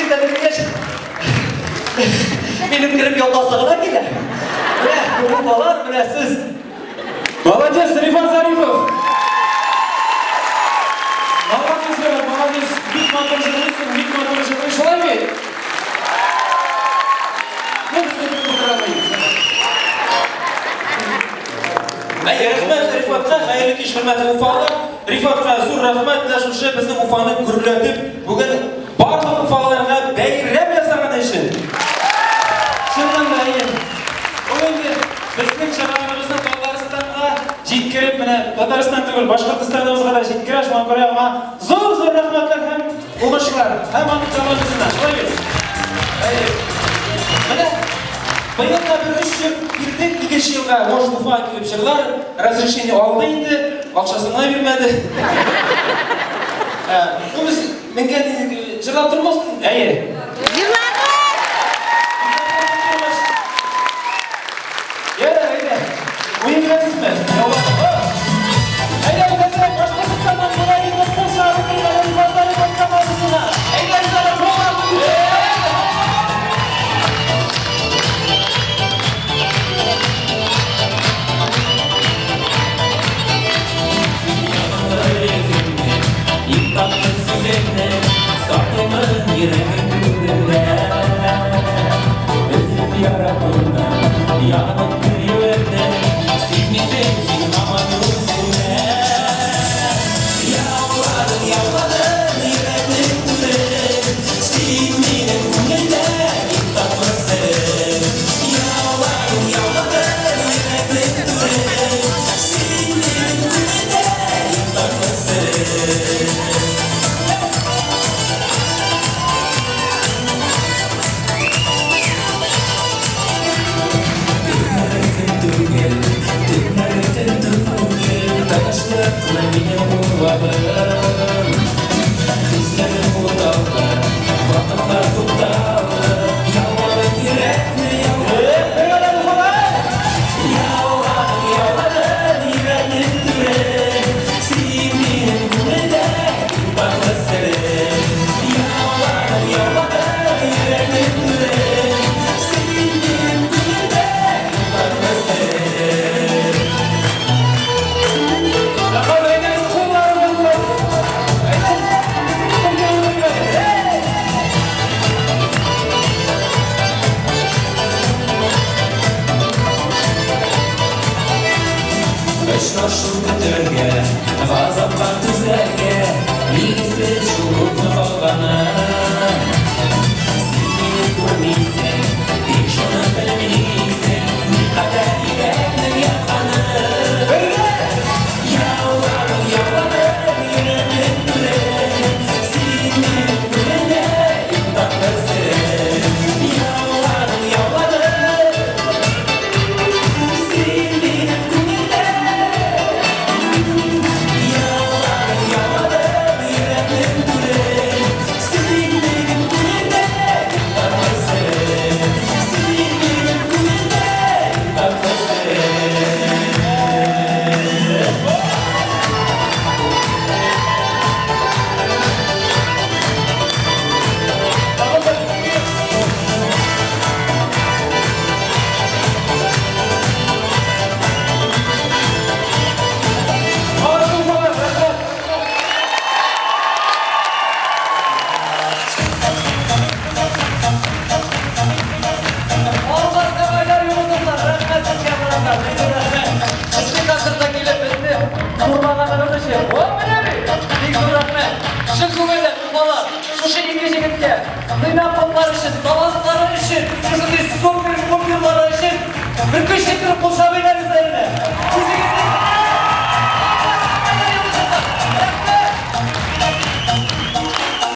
җегетләр дигәч, минем кереп ятасы гына килә. Менә уфалар, менә сез. Молодец, Рифат Зарипов! Молодец, Рифат, молодец. Бик матур җырлыйсың, бик матур җырлый. Шулай бит? Ну, безне көтеп утыра Әй, рәхмәт Рифатка, хәерле кич, хөрмәтле уфалылар. Рифатка зур рәхмәт, менә шушы безнең Уфаны гөрләтеп, бүген барлык уфалыларга бәйрәм ясаган өчен. Чыннан да, әйе. Ул инде безнең чыгарыбызны Татарстанга җиткереп, менә Татарстан түгел, Башкортостаныбызга да җиткерә, шуңа күрә аңа зур-зур рәхмәтләр һәм уңышлар һәм аның командасына. Шулай бит? Әйе. Менә быел да бер өч җыр бирдек, икенче елга может Уфага килеп җырлар, разрешение алды инде, акчасын гына бирмәде. Ә, ну без менгән идек, җырлап тормас. Әйе. Ярар, әйдә. Уен беләсезме? Әйдә, әзерәк Башкортостаннан болай итеп кул чабып килгән Рифат Зарипов командасына. Әйдә, әле куллар. Иң татлы сүзеңне саклыймын йөрәгем түрендә. Өзеп яратуны, янып көюемне сизмисең син һаман үзеңдә. Яуладың, яуладың йөрәкнең түрен, син минем күңелдә иң татлы серем. Яуладың, яуладың йөрәкнең түрен, син минем күңелдә иң татлы серем. Төннәр түгел, төннәр төн түгел, тынычлыкны минем уйладым. Хисләрем буталды, вакытлар тукталды, яуладың йөрәкне, яуладың. Яуладың, яуладың йөрәкнең түрен, син минем күңелдә иң татлы серем. Яуладың, яуладың йөрәкнең түрен, син минем күңелдә иң татлы серем. Рәхмәт, әйдәгез, куллар булды. Әйдә. Эй! Очрашу көтәргә, газапка түзәргә, билгесез шул күпме калганы. Син мине күрмисең, тик шуны белмисең, никадәр йөрәкнең ятканы. Яуладың, яуладың йөрәкнең түрен, син минем күңелдә иң татлы серем. Яуладың, яуладың, син минем күңелдә. Яуладың, яуладың йөрәкнең түрен, син минем күңелдә иң татлы серем. Син минем күңелдә иң татлы серем. Молодцы, уфалар, рәхмәт. Алмаз һәм Айдар Юнысовлар, рәхмәт сезгә, балалар, бик зур рәхмәт. Безнең концертта килеп безне зурлаганыгыз өчен. О, менә бит! Бик зур рәхмәт. Чын күңелдән, уфалар, шушы ике җегеткә тыйнаклыклары өчен, талантлары өчен, шушындый супер-пуперлары өчен бер көч иттереп кул.